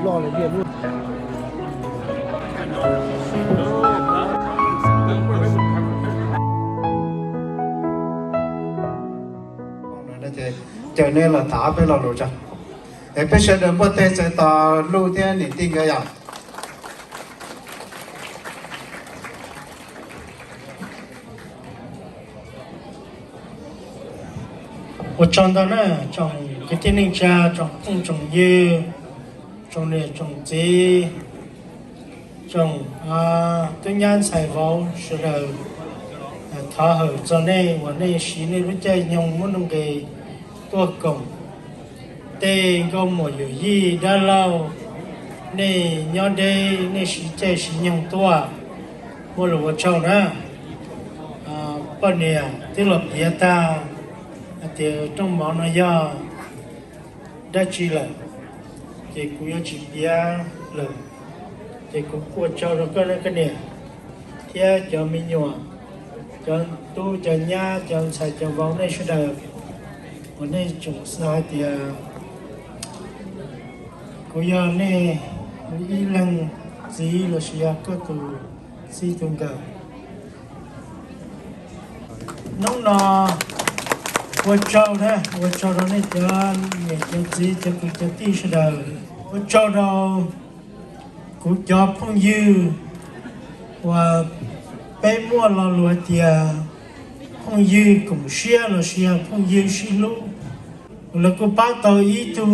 loj li tiag. Caw nej los tham peb lo lus tso, es peb sawv daws npuaj teg txais tos Luj thiab niam tij nkawd yom. Ua tsaug ntau na, tsoom kwv tij neej tsa, tsoom phooj tsoom ywg, tsoom niam tsoom txiv, tsoom tub nyab ntxhais vauv sawv daws. Thov hawm txog nej uas nej siv nej lub caij nyoog muab nuj nqis tuaj koom tej nkauj muam yawm yij dab laug, nej nyob deb nej siv caij siv nyoog tuaj, muaj lus ua tsaug na. Poj niam twb los piav tag hais tias rooj mov no yog dab tsi lawm, ces kuv yuav tsis piav lawm. Ces kuv ua tsaug rau koj, koj niam thiab cov me nyuam, cov tub cov nyab cov ntxhais cov vauv nej sawv daws uas nej tseem xav hais tias kuv yog nej ib leeg txiv los sis yog koj tus txij tus nkawm. Hnub no ua tsaug na, ua tsaug rau nej cov niam cov txiv cov kwv cov tij sawv daws. Ua tsaug rau kuv cov phooj ywg uas peb muaj lo lus hais tias phooj ywg koom siab los sis yog phooj ywg sib hlub. Lawv kuj pab tau ib tug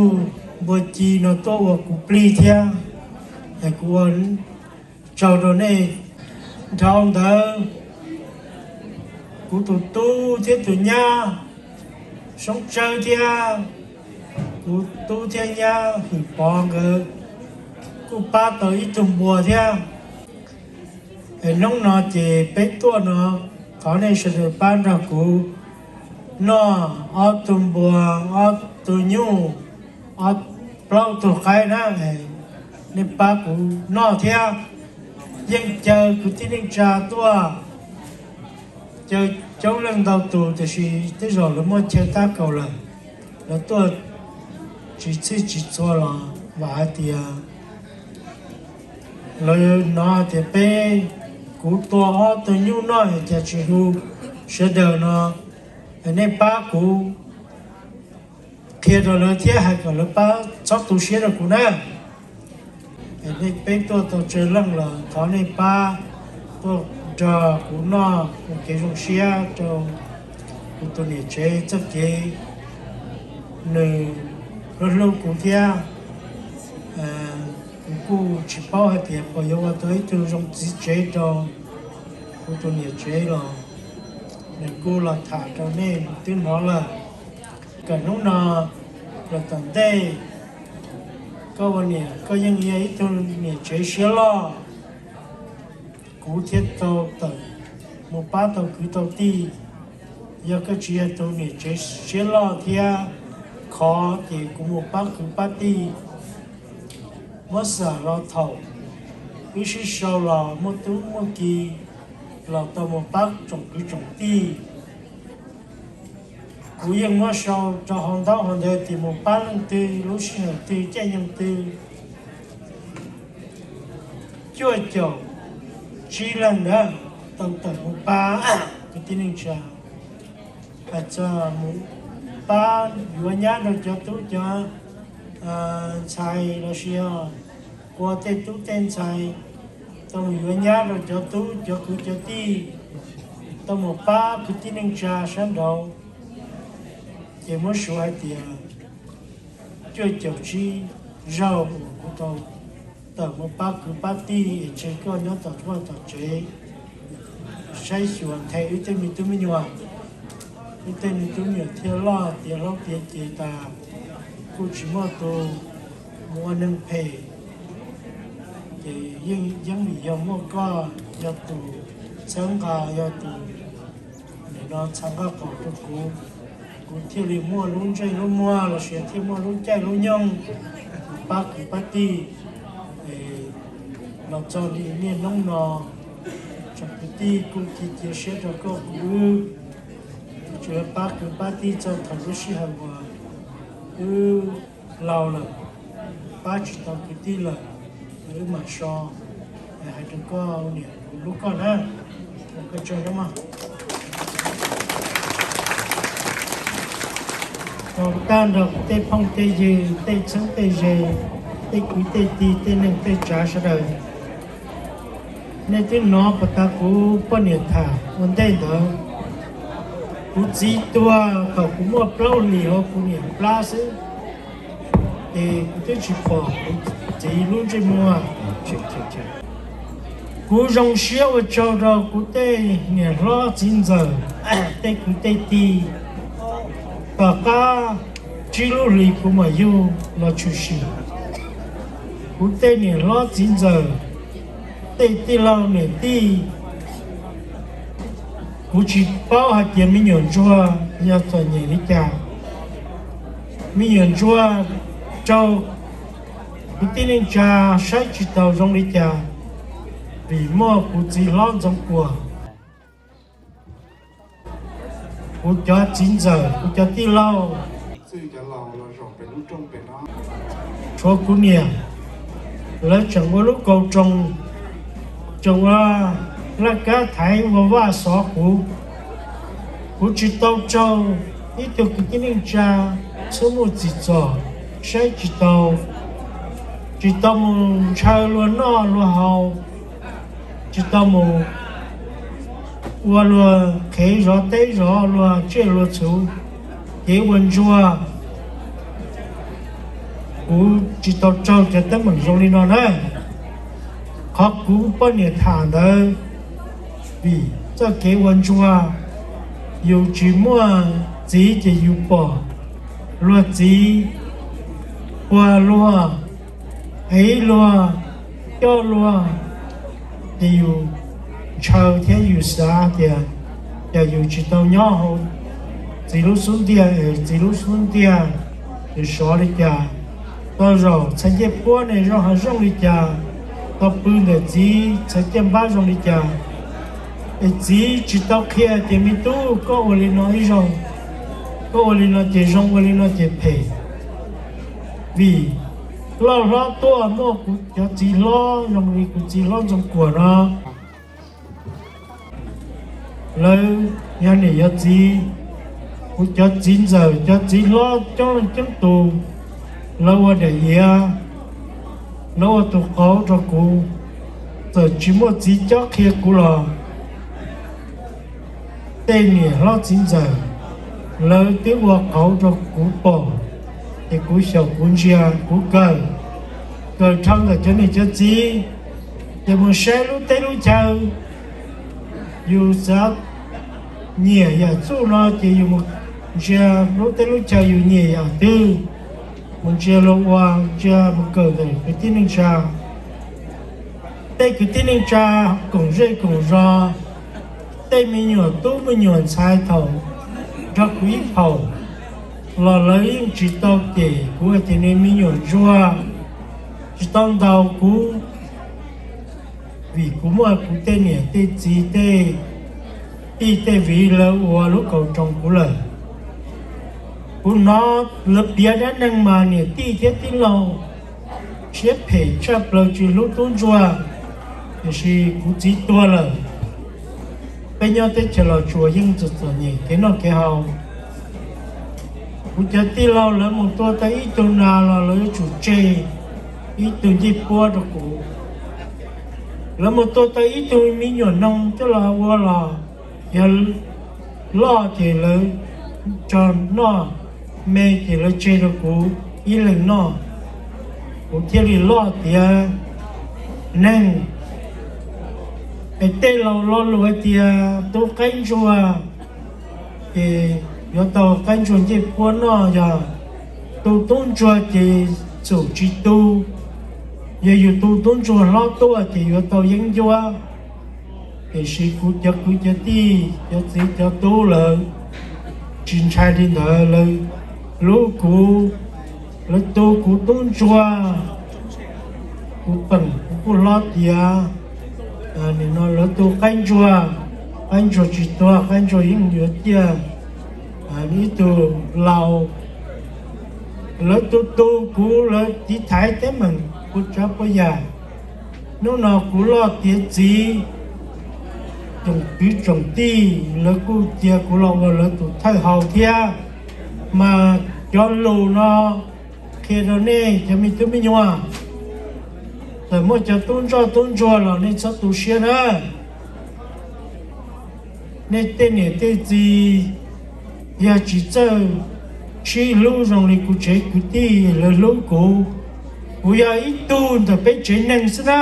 npua ci no tuaj ua kuv plig thiab, es kuv ua tsaug rau nej. Dhau ntawd kuv tus tub thiab tus nyab Soob Tsawb thiab kuv tub thiab nyab Hwm Pov nkawd kuj pab tau ib tug npua thiab. Es hnub no ces peb tuaj no, thov nej sawv daws pab nrog kuv noj ob tug npua, ob tug nyuj, ob, plaub tug qaib na, nej pab kuv noj thiab. Yeej caw kwv tij neej tsa tuaj, caw coob leej ntau tus, tiam sis tej zaum lawv muaj chaw tab kaum lawm, lawv tuaj tsis txhij tsis txhua los vam hais tias lawv hnov tias peb, kuv tua ob tug nyuj noj es cas tsis hu sawv daws no, es nej pab kuv qhia rau lawv thiab hais kom lawv pab txhob tu siab rau kuv na. Es nej peb tuaj tau tsawg leej los thov nej pab tuaj nrog kuv noj ua kev zoo siab rau kuv tus niam tsev txoj kev nws hlub hlub kuv thiab. Kuv kuj tsis paub hais tias puas yuav ua tau ib tug zoo txiv tsev rau kuv tus niam tsev los nws kuj los tham rau nej twb hnov lawm. Kom hnub no los tom ntej koj ua niam koj yeej yog ib tug niam tsev siab loj, kuv thiaj tau tawm mus pab tau kwv tau tij. Yog koj tsis yog tus niam tsev siab loj thiab khov ces kuv mus pab kwv pab tij, muab xam los thaum wb sib sau los muaj tub muaj ki los tau mus pab tsoom kwv tsoom tij. Kuv yeej muab sau rau hauv ntaub hauv ntawv tias mus pab leej twg lub sij hawm twg caij nyoog twg. Cuaj caum tsib leej ntawd tau tawm mus pab kwv tij neej tsa, hais txog mus pab yuav nyab rau cov tub cov ntxhais los sis yog ua tej tub tej ntxhais, tau mus yuav nyab rau cov tub cov kwv cov tij, tau mus pab kwv tij neej tsa sab nraud. Ces muab suav hais tias cuaj caum tsib zaug uas kuv tau tawm mus pab kwv pab tij es tseg koj nyob tom vaj tom tsev, saib xyuas nthe wb tej me tub me nyuam. Wb tej me tub me nyuam thiaj loj tiav hlob tiav ces tas, kuj tsis muaj tus mus ua neeg phem. Ces yeej yeeb vim yog muaj koj yog tus txhawb nqa, yog tus nim no txhawb nqa qaum rau kuv, kuv thiaj li muaj lub ntsej lub muag los sis thiaj muaj lub caij lub nyoog pab kwv pab tij. Los txog li niaj hnub no, tsoom kwv tij kuj cia cia siab rau koj kuv wb, tsuas pab kwv pab tij txog thaum lub sij hawm uas wb laus lawm. Pab tsis tau kwv tij lawm, wb mam so hais rau koj niam kuv hlub koj na. Koj tsaug os. Rau tag nrho kuv tej phooj tej ywg, tej txheeb tej ze, tej kwv tej tij, tej neej tej tsav sawv daws, nej twb hnov puas tas kuv poj niam tham ua ntej ntawd? Kuv txiv tuag thaum kuv muaj plaub hlis hauv kuv niam plab xwb, ces kuv twb tsis pom kuv txiv lub ntsej muag. Kuv zoo siab ua tsaug rau kuv tej niam hlob txiv ntxawm, tej kwv tej tij, tom qab tsib lub hlis kuv mam yug los tshwm sim. Kuv tej niam hlob txiv ntxawm, tej tij laug niam tij, kuv tsis paub hais tias me nyuam ntsuag yog txom nyem li cas. Me nyuam ntsuag raug kuv tib neej tsa saib tsis taus zoo li cas, vim muaj kuv txiv hlob Ntxoov Kuam, kuv cov txiv ntxawm, kuv cov tij laug, tshuav kuv niam, lawv tseem ua lub kaus roos, tseem ua laj kab thaiv ua vaj xov kuv. Kuv tsis tau raug ib tug kwv tij neej tsa txhub muaj txim txom, saib tsis taus, tsis tau mus ntshaw luag noj luag haus, tsis tau mus ua luag qhev zov teb zov luag tsiaj luag txhu, kev ua ntsuag. Kuv tsis tau raug cov teeb meem zoo li no na. Qhov kuv poj niam tham ntawd, vim txoj kev ua ntsuag, yus tsis muaj txiv ces yus pom luag txiv puag luag, ev luag, coj luag, ces yus ntshaw thiab yus xav tias, cas yus tsis tau nyob hauv txiv lub xub ntiag es txiv lub xub ntiag es sov li cas, tau zaum txhais ncej puab ne zoo hav zooj li cas, tau pw ntawm txiv txhais caj npab zoo li cas. Es txiv tsis tau qhia tias me tub koj ua li no ib zaug, koj ua li no ces zoo, ua li no ces phem. Vim loj hlob tuaj muaj kuv cov txiv hlob zoo li kuv txiv hlob Ntxoov Kuam no, lawv yog niam yog txiv, kuv cov txiv ntxawm cov txiv hlob coob leej coob tus, lawv ua daim iav, lawv ua tus qauv rau kuv. Txawm tsis muaj txiv cob qhia kuv los tej niam hlob txiv ntxawm lawv twb ua qauv rau kuv pom, ces kuv xyaum kuv ntsia kuv kawm, kawm dhau ntawm cov niam cov txiv, ces mus saib lub teb lub chaw, yus xav nyiam yam txuj no ces yus mus ntsia lub teb lub chaw yus nyiam yam twg, mus ntsia luag ua, ntsia mus kawm ntawm kwv tij neej tsa. Tej kwv tij neej tsa koom zej koom zos, tej me nyuam tub me nyuam ntxhais thaum nrog kuv ib phaum los lawv yeej tsis tau cem kuv hais tias nws me nyuam ntsuag, tsis tau ntaus kuv, vim kuv muaj kuv tej niam tej txiv tej tij tej viv lawv ua lub kaus roos kuv lawm. Kuv hnov lawv piav dab neeg mas niam tij thiab tij laug siab phem tshaj plaws tsis hlub tub ntsuag, tiam sis kuv txiv tuag lawm. Peb nyob teb chaws Los Tsuas yeej txom txom nyem kev noj kev haus. Kuv cov tij laug lawv mus tua tau ib tug nas los lawv yuav tsum tseg ib tug ncej puab rau kuv. Lawv mus tua tau ib tug me nyuam noog coj los ua los, yog loj ces lawv tso noj, me ces lawv tseg rau kuv ib leeg noj, kuv thiaj li loj tiav neeg. Es tej laus lo lus hais tias tu qaib ntsuag ces yuav tau qaib ntsuag ncej puab noj, yog tu tub ntsuag ces xum tsis tu, yog yus tu tub ntsuag hlob tuaj ces yuav tau yeeb ncuab. Tiam sis kuv cov kwv cov tij cov txiv cov tub lawv tsis ntshai li ntawd, lawv hlub kuv, lawv tu kuv tub ntsuag, kuv peem kuv kuj hlob tiav. Nim no lawv tu qaib ntsuag, qaib ntsuag tsis tuag, qaib ntsuag yeej yuav ciaj. Ib tug laus Lawv tu tu kuv, lawv tiv thaiv teeb meem puas tsav puas yam. Hnub no kuv loj tiav txiv, tsoom kwv tsoom tij lawv kuj cia kuv los ua lawv tus thawj hau thiab. Mas cov lus no qhia rau nej cov me tub me nyuam, txawm muaj cov tub ntsoj tub ntsuag los nej txhob tu siab na. Nej tej niam tej txiv yog tsis txawj sib hlub zoo li kuv tsev kwv tij lawv hlub kuv. Kuv yog ib tug ntawm peb tsev neeg xwb na.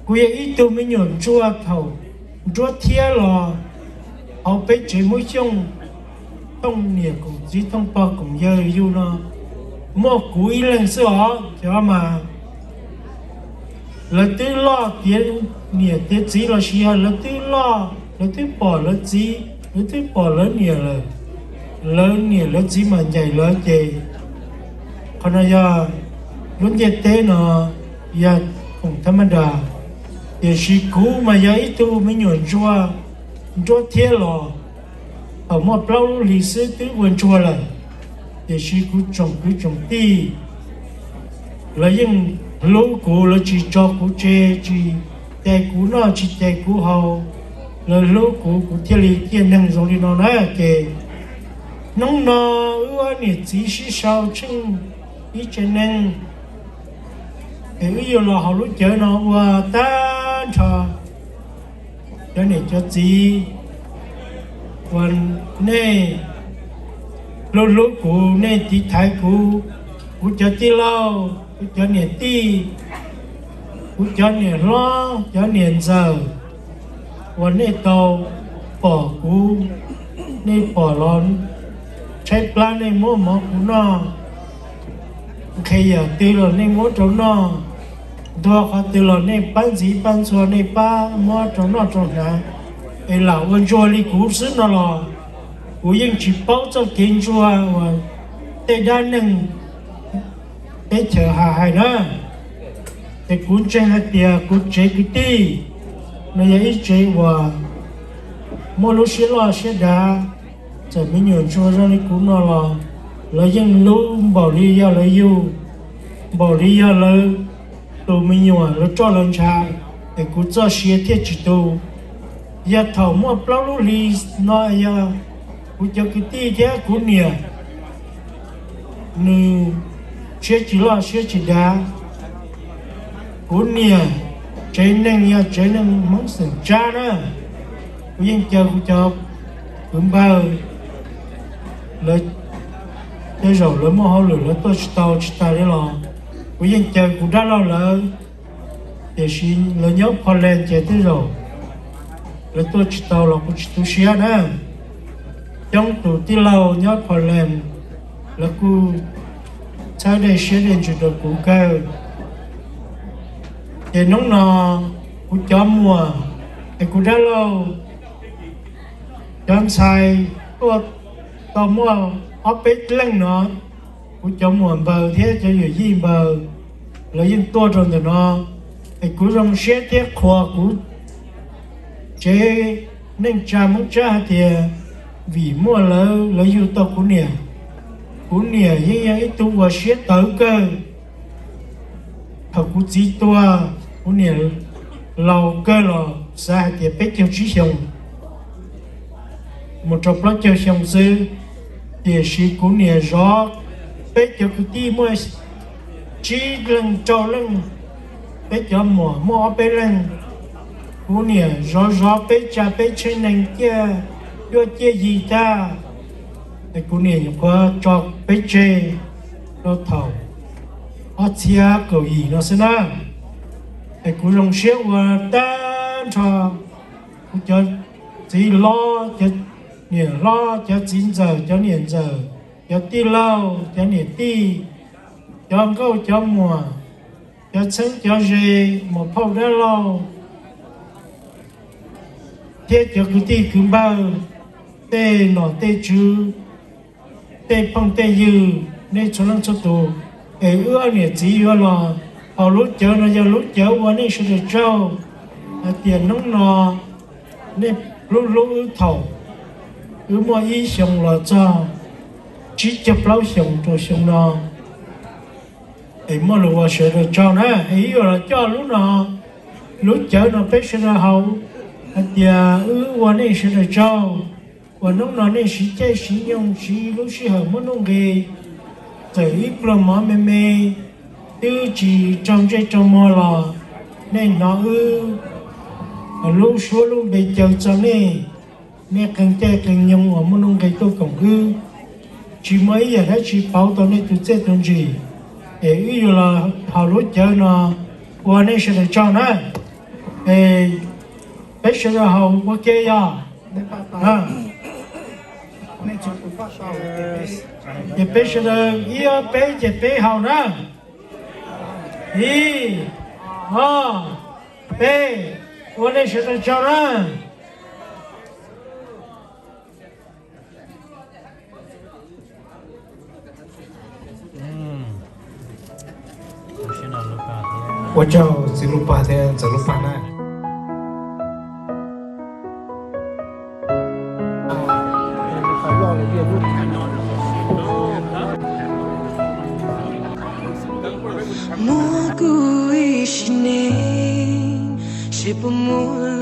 Kuv yog ib tug me nyuam ntsuag thaum nruab thiab los hauv peb tsev Hmoob Xyooj, thooj niam koom txiv thooj pog koom yawg yug no, muaj kuv ib leeg xwb os. Cov mas lawv twb loj tiav niam tiav txiv los sis yog lawv twb loj, lawv twb pom lawv txiv, lawv twb pom lawv niam lawm, lawv niam lawv txiv mas ncaim lawv ces qhov no yog lub ntiaj teb no yog khoom thab mab das. Tiam sis kuv mas yog ib tug me nyuam ntsuag nruab thiab los thaum muaj plaub lub hlis xwb twb ua ntsuag lawm. Tiam sis kuv tsoom kwv tsoom tij lawv yeej hlub kuv, lawv tsis tso kuv tseg, tsis cais kuv noj tsis cais kuv haus. Lawv hlub kuv, kuv thiaj li ciaj neeg zoo li no na. Ces hnub no wb ob niam txiv sib sau tsheej ib tsev neeg, es wb yuav los hauv lub cawv no ua tag nrho. Cov niam cov txiv uas nej hlub hlub kuv, nej tiv thaiv kuv, kuv cov tij laug, kuv cov niam tij, kuv cov niam hlob cov niam ntxawm uas nej tau pom kuv, nej pom los tshaib plab nej muab mov kuv noj, nqhis yam twg los nej muab rau noj, ntuag qhov twg los nej pab ntxiv pab ntxhua nej pab muab rau noj rau hnav, es lam ua ntsuag li kuv xwb no los kuv yeej tsis paub txoj kev ntsuag uas tej dab neeg teb chaws hais na. Es kuv ntseeg hais tias kuv tsev kwv tij no yog ib tsev uas muaj lub siab loj siab dav. Txawm me nyuam ntsuag zoo li kuv no los lawv yeej hlub npaum li yog lawv yug, npaum li yog lawv tus me nyuam lawv roj lawv ntsha, es kuv txoj sia thiaj tsis tu. Yog thaum muaj plaub lub hli no yog kuv cov kwv tij thiab kuv niam nws siab tsis loj siab tsis dav. Kuv niam tsev neeg yog tsev neeg Hmoob xeem Tsab na, kuv yeej caw kuv cov kwv npawg lawv tej zaum lawv muaj hauj lwm lawv tuaj tsis tau tsis tas li los kuv yeej caw kuv dab laug lawv, tiam sis lawv nyob Portland ces tej zaum lawv tuaj tsis tau los kuv tsis tu siab na. Coob tus tij laug nyob Portland lawv kuj txhawb dej siab dej ntsws rau kuv kawg. Ces hnub no kuv cov muam es kuv dab laug cov ntxhais tuaj tau muaj ob peb leej no, kuv cov muam npawg thiab cov yawm yij npawg lawv yeej tuaj rau ntawm no, es kuv zoo siab thiab qhuas kuv tsev neej tsa Hmoob Tsab hais tias vim muaj lawv, lawv yug tau kuv niam. Kuv niam yeej yog ib tug uas siab tawv kawg. Thaum kuv txiv tuag, kuv niam laus kawg los xav hais tias peb caug tsib xyoos mus rau plaub caug xyoo xwb, tiam sis kuv niam zov peb cov kwv tij muaj tsib leej rau leej, peb cov muam muaj ob peb leeg. Kuv niam zov zov peb tsa peb tsev neeg ciaj cuab ciaj yig tag, es kuv niam nyuam qhuav tso peb tseg rau thaum ob txhiab kaum yim no xwb na. Es kuv zoo siab ua tag nrho kuv cov txiv hlob, cov niam hlob, cov txiv ntxawm, cov niam ntxawm, cov tij laug, cov niam tij, cov nkauj cov muam, cov txheeb cov ze, muam phauj dab laug, thiab cov kwv tij kwv npawg, tej nom tej tswv, tej phooj tej ywg, nej txhua leej txhua tus, es wb niam txiv yuav los hauv lub cawv no yog lub cawv ua nej sawv daws tsaug hais tias hnub no nej hlub hlub wb thaum wb muaj ib xyoos los txog tsib caug plaub xyoos rau xyoo no, es muaj lus ua sawv daws tsaug na. Es wb yuav los coj lub no, lub cawv no peb sawv daws haus hais tias wb ua nej sawv daws tsaug uas hnub no nej siv caij siv nyoog siv lub sij hawm muaj nuj nqis, txawm ib pluag mov me me, twb tsis raug ntsej raug muag los nej hnov wb lub suab lub npe caw txog nej, nej qee caij qee nyoog uas muaj nuj nqis tuaj koom wb, tsis muaj ib yam dab tsi pauv tau nej tus txiaj tus ntsig, es wb yuav los haus lub cawv no ua nej sawv daws tsaug na. Es peb sawv daws haus ua ke yog. Ces peb sawv daws ib ob peb ces peb haus na. Ib, ob, peb, ua nej sawv daws tsaug na. Ua tsaug txiv Lub Pag thiab ntxawm Lub Pag na. Muab kuv ib sim neej, seb puas muaj